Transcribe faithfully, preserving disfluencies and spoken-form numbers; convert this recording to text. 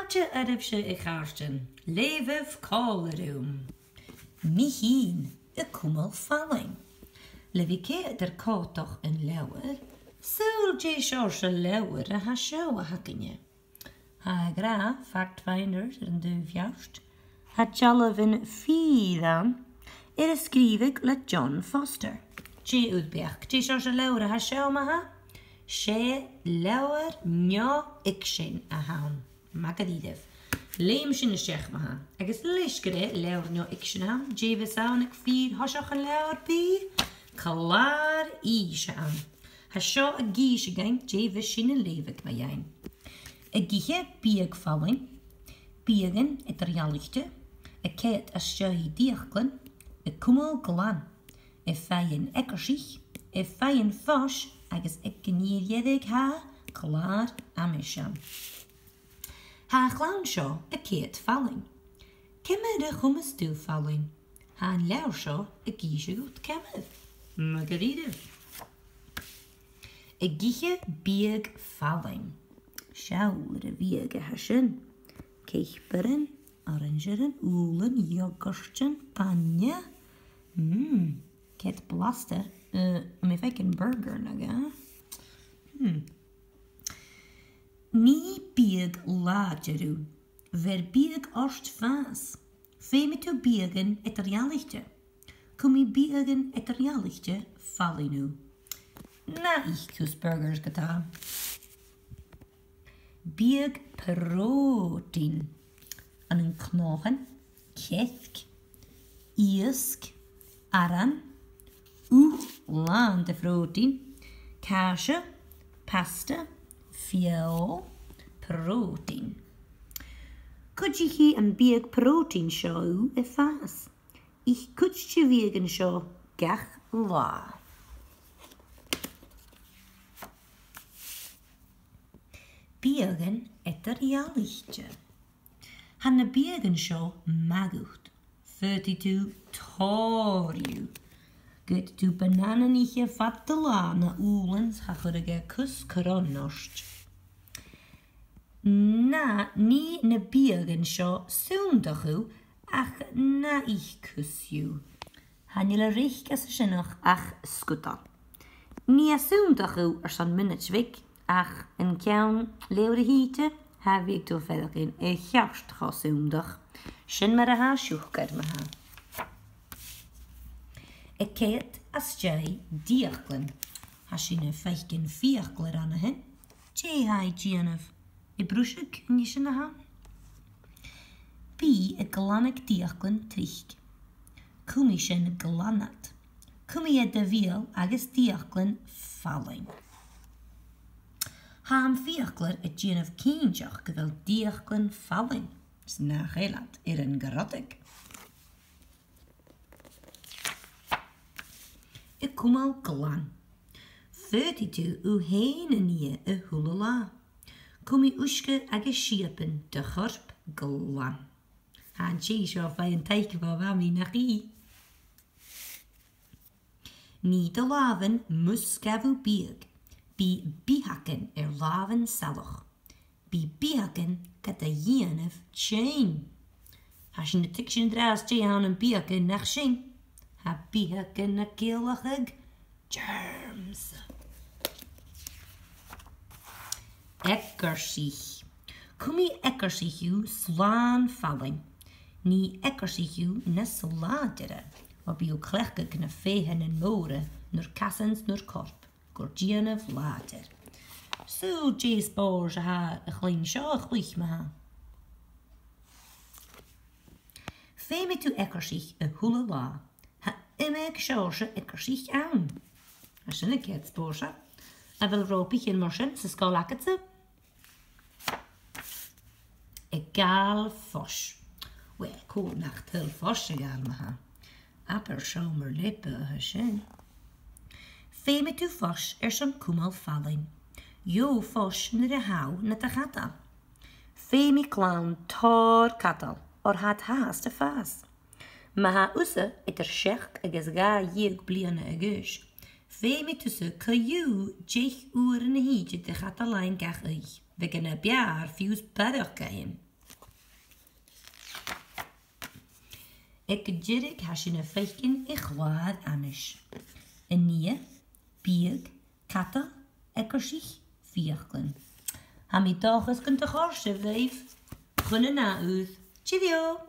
Fàilte oirbhse, a chàirdean. Leughaibh còmhla rium. Mi fhìn, a' cumail fallain. Le bhith a' coimhead air còmhdach an leabhair, saoil dè seòrsa leabhar a tha seo a th' againne. Tha e ag ràdh, Fact Finders air an taobh cheart. Tha dealbhan fìor ann, air a sgrìobhadh le John Foster. Dè ur beachd? Dè seòrsa leabhar a tha seo, ma-thà? 'S e leabhar neo-fhicsean a th' ann. Math dha-rìribh. Leum sin a-steach, ma-thà. Agus leis gur e leabhar neo-fhicsean a th' ann, dè bhios ann aig fìor thoiseach an leabhair? Bidh clàr-innse ann. Tha seo ag innse dhuinn dè bhios sinn a' leughadh mu dheidhinn. Ag ithe biadh fallain, biadhan eadar-dhealaichte, a' coimhead às dèidh d' fhiaclan, a' cumail glan, a' faighinn eacarsaich, a' faighinn fois agus aig an fhìor dheireadh tha clàr-amais ann. Tha a' chlann seo a' coimhead fallain. Ciamar a chumas tu fallain? Tha an leabhar seo ag innse dhut ciamar. Math dha-rìribh. Ag ithe biadh fallain. Seall air a' bhiadh a tha sin. Ceapairean, orainsearan, ubhlan, iogairt, bainne. Mm, coimhead blasta. Uh, am faigh mi burger no dhà? Hmm. Nì biadh làidir thu. Bheir biadh ort fàs. Feumaidh tu biadhan eadar-dhealaichte. Cumaidh biadhan eadar-dhealaichte fallain thu. Na ith thusa burgers ge-tà. Biadh pròtein. Ann an cnothan, cearc, iasg, aran, ugh làn de phròtein, càise, pasta, feòil, pròtein. Cuidichidh am biadh pròtein seo thu a' fàs. Ith cuid de bhiadhan seo gach latha. Biadhan eadar-dhealaichte. Tha na biadhan seo math dhut. Faodaidh tu tòrr dhiubh. Ged a tha banana ithe fad an latha na ubhlan, cha chuireadh e cus cron ort. Na, nì na biadhan seo sunndach thu, ach na ith cus dhiubh. Chan eil a' reic às a sineach ach sgudal. Nì e sunndach thu airson mionaid bheag, ach an ceann leabhar a thìde, cha bhiodh tu a' faireachdainn a cheart cho sunndach. Sin mar a tha siùcar, ma-thà. A' coimhead às dèidh d' fhiaclan. Tha sinn a' faicinn fiaclair ann a shin. Dè tha i a' dèanamh? A' bruiseadh, an e sin a th' ann? Bidh i a' glanadh d' fhiaclan tric. Cumaidh sin glanadh. Cumaidh e do bheul agus d' fhiaclan fallain. Tha am fiaclair a' dèanamh cinnteach gu bheil d' fhiaclan fallain, 's nach eil iad air an grodadh. A' cumail glan. Faodaidh tu thu fhèin a nighe a h-uile latha. Cumaidh uisge agus siabann do chorp glan. Tha an tì seo a' faighinn taic bho Mhamaidh, nach eil? Nì do làmhan mus gabh thu biadh. Bidh bitheagan air làmhan salach. Bidh bitheagan gad dhèanamh tinn. Tha sinn a' tuigsinn an-dràsta dè th' ann am bitheagan, nach eil? Tha bitheagan a' ciallachadh germs. Eacarsaich. Cumaidh eacarsaich thu slàn fallain. Nì eacarsaich thu nas làidire, oir bidh thu a' cleachdadh na fèitheanan mòra nur casan 's nur corp, gur dèanamh làidir. Saoil dè spòrs a tha a' chloinn seo a' cluich ma-thà? Feumaidh tu eacarsaich a h-uile latha. Tha iomadh seòrsa eacarsaich ann. Tha sin a' ciad spòrs. A bheil ròpaichean mar sin san sgoil agadsa? A' gabhail fois. Uill, cò nach toil fois a ghabhail ma-thà? Abair seòmar leapa a tha sin. Feumaidh tu fois airson cumail fallain. Gheibh fois nuair a tha thu nad chadal. Feumaidh clann tòrr cadal, oir tha iad fhathast a' fàs. Ma tha thusa eadar seachd agus dhà dheug bliadhna a dh'aois, feumaidh tusa co-dhiù deich uairean a thìde de chadal fhaighinn gach oidhche. Bhiodh e na b' fheàrr fiù 's barrachd fhaighinn. Aig an deireadh, tha sinn a' faicinn a' chlàr-anais. An iar, biadh, cadal, eacarsaich, fiaclan. Tha mi an dòchas gun do chòrd sibh ribh. Chun an ath uair. Cheerio!